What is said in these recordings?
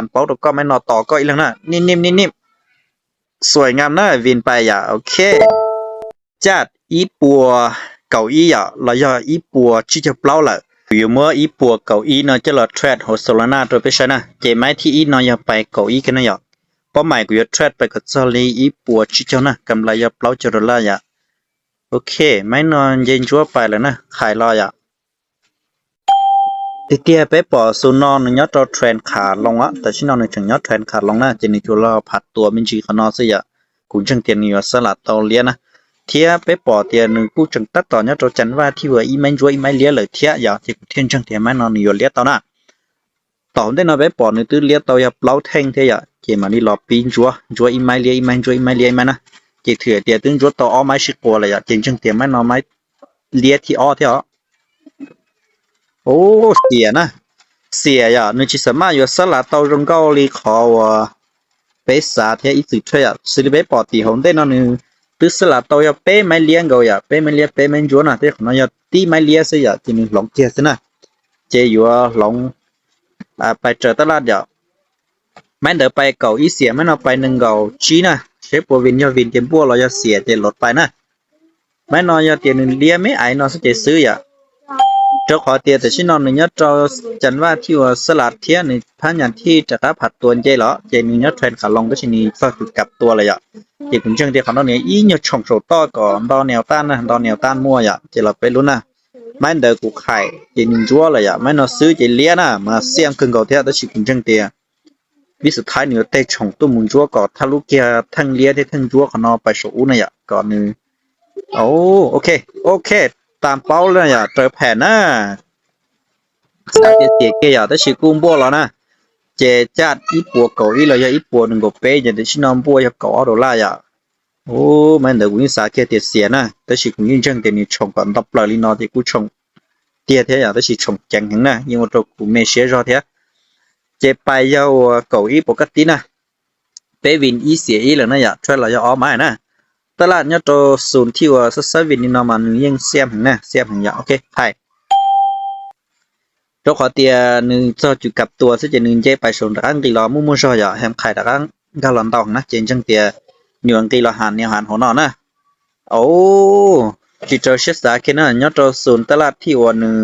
ານເປົາໂຕກໍໄມ້ນອກຕໍ່ກໍອີກແລ້ວນະ ນິ້ມໆ ສວຍງາມນະ ວິນໄປຢາ ໂອເຄ ຈັດອີ່ປົວເກົາອີ່ຢາ ລະຢາອີ່ປົວຈີ່ເຈົ້າເປົ່າລະ ຢູ່ເມື່ອອີ່ປົວເກົາອີ່ເນາະ ຈະລະແທຣດໂຮໂຊລານາໂຕເປໄຊນະ ເຈໄມ້ທີ່ອີ່ເນາະ ຢາໄປເກົາອີ່ກັນນະຢາ ເປົ້າໝາຍກູຢາແທຣດໄປກໍຈະລີອີ່ປົວຈີ່ເຈົ້ານະ ກຳໄລຢາເປົ່າຈະໂດລາຢາ ໂອເຄ ໄມ້ນອນເຢັນຈົວໄປແລ້ວນະ ຂາຍລອຍອະ ຕິເຕຍເປປອຊູນອນໜຶ່ງຍອດໂຕແທຣນຂາລົງອະ ແຕ່ຊິນອນໜຶ່ງຈະຍອດແທຣນຂາລົງນະ ເຈໜຶ່ງຈຸລອພັດຕົວມິນຈີຂອນອນຊະຍະ ກຸນເຊິ່ງເຕຍໜຶ່ງຢູ່ສະຫຼາດເຕົາເລຍນະ ເທຍເປປອດເຕຍໜຶ່ງກູຈັ່ງຕັດຕໍ່ຍອດໂຕຈັນວາທີ່ວ່າອີໄມ້ຈົວອີໄມ້ເລຍເລີຍເທຍຢາ ເຈກຸເທນເຊິ່ງເຕຍໄມ້ນອນໜຶ່ງຢູ່ເລຍເຕົານະ ຕອນເດນອນໄປປອດໜຶ່ງຕື້ເລຍເຕົາຢາເປົ່າແທ່ງເທຍ ເຈມານີ້ລໍປີນຈົວ ຈົວອີໄມ້ເລຍ ອີໄມ້ຈົວ ອີໄມ້ເລຍ ອີໄມ້ນະ ເຈຖືເຕຍຕຶງຈົວຕໍ່ອໍໄມ້ຊິກົວລະຢາ ເຈນຈຶ່ງເຕຍໄມ້ນອນໄມ້ເລຍທີ່ອໍເທຍ ໂອ້ ເສຍນະ ເສຍຢາ ໜຶ່ງຈິສາມາດຢູ່ສະຫຼາດເຕົາລົງເກົາລີຂໍວ່າ ເປສາເທຍອີກສຶເທຍ ຊິລິເປປອດຕີໂຮມເດນອນໜຶ່ງ ຕຶສະຫຼາດເຕົາຢາເປໄມ້ລຽງເກົາຢາ ເປໄມ້ລຽງ ເປໄມ້ຈົວນະ ເທຍຂອງນອນຢາຕີໄມ້ລຽງຊະຢາ ເຈໜຶ່ງຫຼອງເກຍຊະນະ ເຈຢູ່ຫຼອງ ອາ ໄປເຈີຕະຫຼາດຢາ ໄມ້ເດີໄປເກົາອີເສຍ ໄມ້ນອນໄປໜຶ່ງເກົາຈີນະ ເຊປວວິນຢາວິນເກມບົວລອຢາເສຍເຈລົດໄປນະ ໄມ້ນອນຢາເຕຍໜຶ່ງເລຍເມໄອນອນສະເຈຊື້ຢາ ໂຈຂໍເຕຍແຕ່ຊິນອນໜຶ່ງຍອດໂຕຈັນວາທີ່ວ່າສະຫຼາດເທຍໜຶ່ງພະຍານທີ່ຈະກະຜັດຕົວເຈຫຼໍ ເຈໜຶ່ງຍອດແທນຂາລົງກໍຊິໜີຊອກຈຸດກັບຕົວລະຢາ ເຈກຸນເຊີງເຕຍຂອງນອນເນຍອີຍອດຊ່ອງໂຊຕໍ່ກໍດອນແນວຕ້ານນະ ດອນແນວຕ້ານມົວຢາ ເຈລະໄປລຸ້ນນະ ໄມ້ເດີກູຂາຍເຈໜຶ່ງຈົວລະຢາ ໄມ້ນອນຊື້ເຈເລຍນະ ມາສຽງຄຶ່ງເຂົາເທຍແຕ່ຊິກຸນເຊີງເຕຍ ວິສຸດທ້າຍໜຶ່ງເຕະຊ່ອງຕຸ້ມມຸນຈົວກໍທະລຸເກຍທັງເລຍເທັງຈົວຂະນອໄປໂຊອູນະຢາ ກໍໜຶ່ງ ໂອ ໂອເຄ ໂອເຄ ຕາມເປົ້າລະຢາ ເຕີແຜ່ນນະ ສາເກເສຍເກຍາ ແຕ່ຊິກຸມບົວລະນະ ເຈຈັດອີປົວເກົາອີລະຢາ ອີປົວໜຶ່ງກໍເປຍາ ແຕ່ຊິນອນບົວຢາເກົາອອໂດລາຢາ ໂອ ແມ່ນເດີ ກູຍິງສາເກເຕຍເສຍນະ ແຕ່ຊິກຸຍິງເຈີງເຕຍນີ້ຊ່ອງກໍອັນດັບເລີລີນອ ທີ່ກູຊ່ອງເຕຍເທຍຢາ ແຕ່ຊິຊ່ອງແຈງແຮງນະ ຍິງວ່າໂຕກູເມເຊຍລໍເທຍ ເຈໄປຢາວເກົາອີປົກກະຕິນະ ເປວິນອີເສຍອີແລ້ວນະຢາ ຊ່ວຍລາວຢາອອກມາໃຫ້ນະ ຕະຫຼາດຍອດໂຕສູນທີ່ວ່າຊະຊະວິນນີ້ນອມາໜຶ່ງຍິງສຽມແຮງນະ ສຽມແຮງຢາ ໂອເຄ ໄປ ໂຕຂໍເຕຍໜຶ່ງເຈົ້າຈຸກັບຕົວຊະເຈໜຶ່ງເຈໄປຊົນຕະກາງກີລອໝູ່ໝູ່ຊໍຢາ ແຮມຂາຍຕະກາງກາລອນຕອງນະ ເຈນຈັ່ງເຕຍໜ່ວງກີລອຫານແນວຫານຫົວນອກນະ ໂອ ຈິໂຕເຊສາເຄນະ ຍອດໂຕສູນຕະຫຼາດທີ່ອວນໜຶ່ງ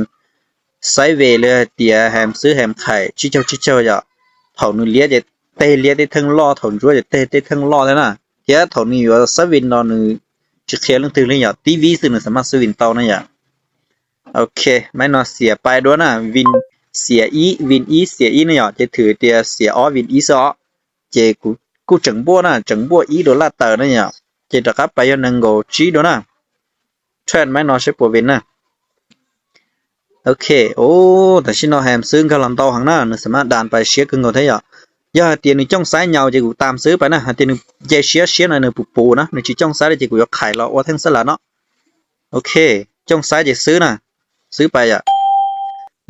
ໄຊເວເລີຍເຕຍແຮມຊື້ແຮມຂາຍ ຈິເຈົ້າຈິເຈົ້າຢາ ເຖົາໜຶ່ງເລຍເຕເລຍເຕເທິງລໍ້ ເຖົາຈົວເຕເຕເທິງລໍ້ແລ້ວນະ ເທຍເຖົາໜຶ່ງຢູ່ສະວິນນອນໜຶ່ງ ຈິເຄເລື່ອງຕື່ມເລື່ອງຢາ ຕີວີຊື່ໜຶ່ງສາມາດຊື້ວິນເຕົານະຢາ ໂອເຄ ໄມ້ນອນເສຍໄປດ້ວຍນະ ວິນເສຍອີ ວິນອີເສຍອີນະຢາ ເຈຖືເຕຍເສຍອໍ ວິນອີເສຍອໍ ເຈກູ ກູຈັ່ງບົວນະ ຈັ່ງບົວອີໂດລາເຕີນະຍາ ເຈຕະກັບໄປຍອນໜຶ່ງໂກຈີໂດນະ ເທຣນໄມ້ນອນໃຊ້ປົວເວັນນະ ໂອເຄ ໂອ ແຕ່ຊິນອນແຮມຊື້ກາລອນໂຕຫັ້ນນະ ໜຶ່ງສາມາດດານໄປເຊຍກຶ່ງໂກໄດ້ຢາ ຢາເຕຍໜຶ່ງຈ້ອງຊ້າຍຍາວ ເຈກູຕາມຊື້ໄປນະ ຫາເຕຍໜຶ່ງເຈເຊຍເຊຍໜ້ອຍໜຶ່ງປູປູນະ ໜຶ່ງຈີຈ້ອງຊ້າຍແລ້ວເຈກູຢາກຂາຍລອອວແທ່ງສະຫຼາດເນາະ ໂອເຄ ຈ້ອງຊ້າຍເຈຊື້ນະ ຊື້ໄປຢາ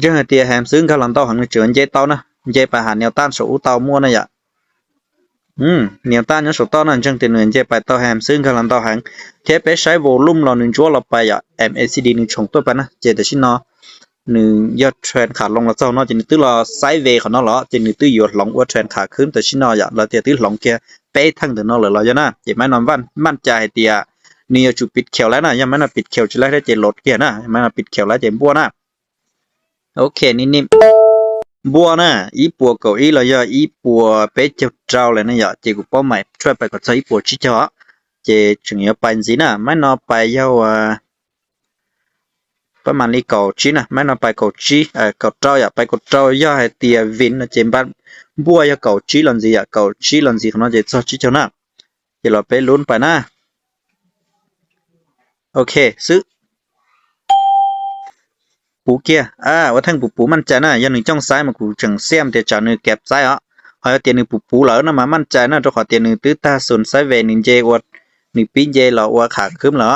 ເຈີເຕຍແຮມຊື້ກາລອນໂຕຫັ້ນໜຶ່ງເຈີເຈເຕົານະ ເຈໄປຫາແນວຕ້ານໂຊອູເຕົາມົວນະຢາ ອືມ ແນວຕ້ານຍັງໂຊຕໍ່ນັ້ນ ຈັ່ງເຕຍໜຶ່ງເຈໄປເຕົາແຮມຊື້ກາລອນໂຕຫັ້ນ ເທຍເປໃຊ້ໂວລຸມລອໜຶ່ງຈົວລອໄປຢາ ເອັມເອຊີດີໜຶ່ງຊ່ອງຕົວໄປນະ ເຈແຕ່ຊິນອ ໜຶ່ງຍອດເທຣນຂາລົງລະເຈົ້າເນາະ ເຈໜຶ່ງຕື້ລອໄຊເວຂອງເນາະລະ ເຈໜຶ່ງຕື້ຢູ່ຫຼອງອວດເທຣນຂາຂຶ້ນ ແຕ່ຊິນອຍາ ລະເຕຍຕື້ຫຼອງເກຍເປທັງເດີເນາະເລີຍລະຍານະ ເຈໄມ້ນອນວັນ ໝັ້ນໃຈໃຫ້ເຕຍ ໜຶ່ງຢາຈູປິດແຂວໄລນະ ຍາໄມ້ນອນປິດແຂວຈິໄລໄດ້ເຈລົດເກຍນະ ໄມ້ນອນປິດແຂວໄລເຈບົວນະ ໂອເຄ ນີ້ໆ ບົວນະ ອີປົວເກົາອີລະຍາ ອີປົວເປເຈົ້າເຈົ້າແລ້ວນະຍາ ເຈກູເປົ້າໝາຍຊ່ວຍໄປກໍໃຊ້ອີປົວຈິເຈົ້າ ເຈຈຶ່ງຍາໄປຊີ້ນະ ໄມ້ນອນໄປຍາວ ປະມານນີ້ເກົາຈີນະ ແມ່ນວ່າໄປເກົາຈີ ເອີ ເກົາເຈົ້າຢາກໄປເກົາເຈົ້າ ຢາກໃຫ້ເຕຍວິນນະ ເຈມບ້ານບົວຢາເກົາຈີລອນຊີ ຢາເກົາຈີລອນຊີຂອງນ້ອງເຈຊອກຈີເຈົ້ານະ ເຈລອໄປລຸ້ນໄປນະ ໂອເຄ ຊື້ ປູເກຍ ອາ ວ່າແທ່ງປູປູໝັ້ນໃຈນະ ຢ່າໜຶ່ງຈ້ອງຊ້າຍມາ ກູຈັ່ງສຽມເຕຈາໜຶ່ງແກັບຊ້າຍເອາະ ເຮົາເຕຍໜຶ່ງປູປູເລີນະ ມາໝັ້ນໃຈນະ ໂຕຂໍເຕຍໜຶ່ງຕື້ຕາສູນຊ້າຍເວໜຶ່ງເຈອວດ ໜຶ່ງປີ້ເຈລອອວດຂາຄຶມເລີ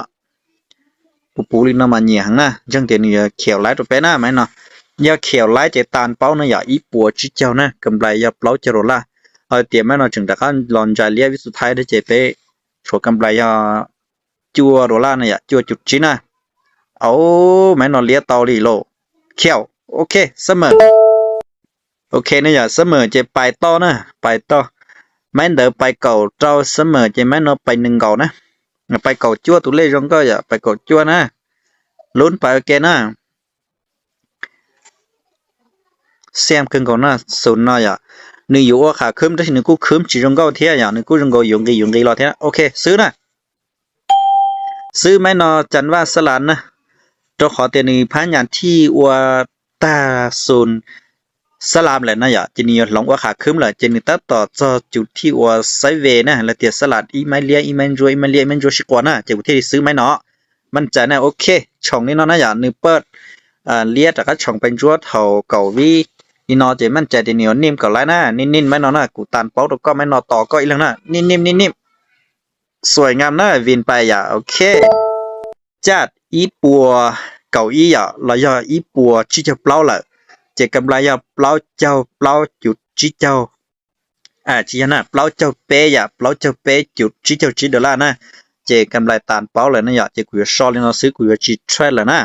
ປູປູລີນອມາເຍຍຫັ້ນນະ ຈັ່ງເຕຍໜຶ່ງຂຽວໄລໂຕເປນະ ແມ່ນເນາະ ຢ່າຂຽວໄລເຈຕານເປົ້ານະ ຢ່າອີປົວຈິເຈົ້ານະ ກຳໄລຢ່າເປົ່າຈະໂດລາ ເຮົາເຕຍແມ່ນເນາະ ຈຶ່ງຕະການລອນຈາເລຍວິສຸດທ້າຍເດເຈເປ ໂຊກຳໄລຢ່າ ຈົວໂດລານະ ຢ່າຈົວຈຸດຈີນະ ໂອ ແມ່ນເນາະ ເລຍເຕົາລີໂລ ຂຽວ ໂອເຄ ສະເໝີ OK ນະ ຢາກສະເໝີ ເຈໄປຕໍ່ນະ ໄປຕໍ່. ໄມ້ເດີໄປເກົ້າເຈົ້າ ສະເໝີ ເຈໄມ້ນໍໄປໜຶ່ງເກົ້ານະ ໄປເກົ້າຈົວ ຕົວເລກ ຈອງກໍຢາກໄປເກົ້າຈົວນະ ລຸ້ນໄປ ໂອເຄນະ. ແຊມເຄິ່ງກ່ອນນະ ສູນເນາະຢາ ໜຶ່ງຢູ່ອວກຂາຄຶ້ມ ແຕ່ໜຶ່ງກູຄຶ້ມຈີຈອງກໍເທຍຢາ ໜຶ່ງກູຈອງກໍຢງກີຢງກີລໍເທຍນະ. ໂອເຄ ຊື້ນະ ຊື້ໄມ້ນໍ ຈັນວ່າສະຫຼານນະ ໂຕຂໍເຕໜຶ່ງພະຍານທີ່ອວຕາສູນ ສະຫຼາມແຫຼະນະຢາ ເຈນີ້ລົງອວກຂາຄຶ້ມແຫຼະ ເຈນີ້ຕັດຕໍ່ຈອກຈຸດທີ່ອວໄຊເວນະ ແລະເຕຍສະຫຼາມ ອີໄມ້ລຽ ອີໄມ້ຈົວ ອີໄມ່ລຽ ອີໄມ່ຈົວຊິກວ່ານະ ເຈບໍ່ເທດີຊື້ໄມ້ນໍ ໝັ້ນໃຈນະ. ໂອເຄ ຊ່ອງນີ້ເນາະນະຢາ ໜຶ່ງເປີດ ອາ ລຽຕະກະຊ່ອງໄປຈົວເທົ່າເກົ້າວິ ນີ້ເນາະ ເຈໝັ້ນໃຈເດນີວ ນິ້ມກໍໄລນະ ນິ້ມໆໄມ້ນໍນະ ກູຕານເປົາໂຕກໍໄມ້ນໍຕໍ່ກໍອີກແລ້ວນະ ນິ້ມໆ ນິ້ມໆ ສວຍງາມນະ ວິນໄປຢາ ໂອເຄ ຈັດອີປົວເກົ້າອີຢາ ລະຢອກອີປົວຈີເຈົ້າເປົ່າເລີຍ ເຈກຳໄລຢາເປົ່າເຈົ້າເປົ່າຈຸດຈີເຈົ້າ ອາ ຈີນະ ເປົ່າເຈົ້າເປຢາ ເປົ່າເຈົ້າເປຈຸດຈີເຈົ້າຈີໂດລານະ ເຈກຳໄລຕານເປົາເລີຍນະຢາ ເຈກູຢາຊໍເລີຍເນາະ ຊື້ກູຢາຈີເທຣດເລີຍນະ